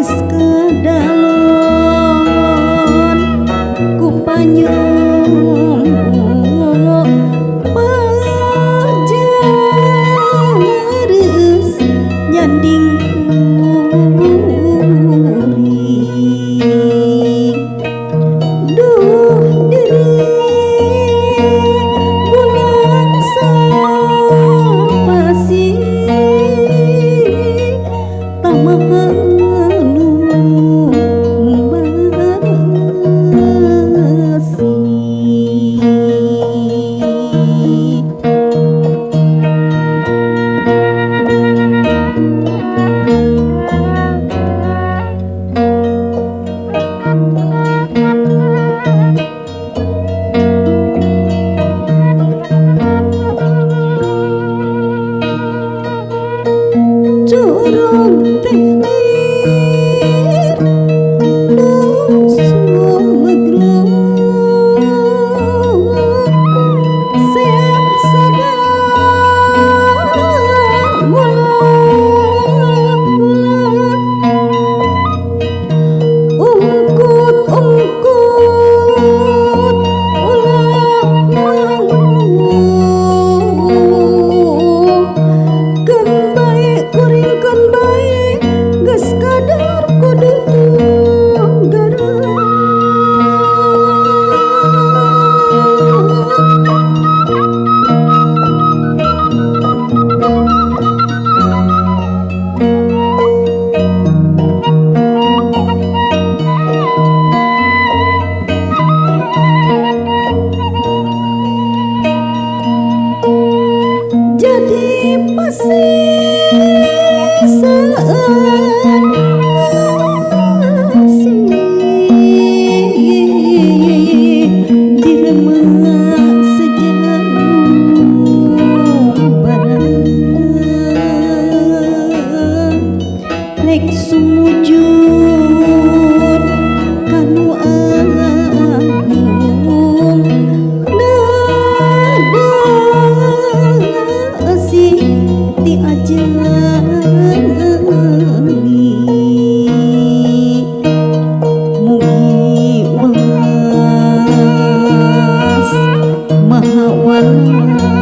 Geus kadalon ku panyum pajareus nyanding kuring. Duh diri bulan sapasih tamaha nu barasih. Curug teh lir nu sumegruk, seak sadar mula-mula, ungkut ungkut ulah manggung. Keun bae kuring, keun bae, geus kadar kudu tunggaran. Jadi pasisaan asih diremek sejauh barang, rek sumujud kanu agung, nada asih ti ajali. Mugi welas maha welas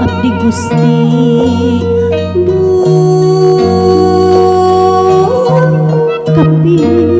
abdi Gusti. Duh kapira.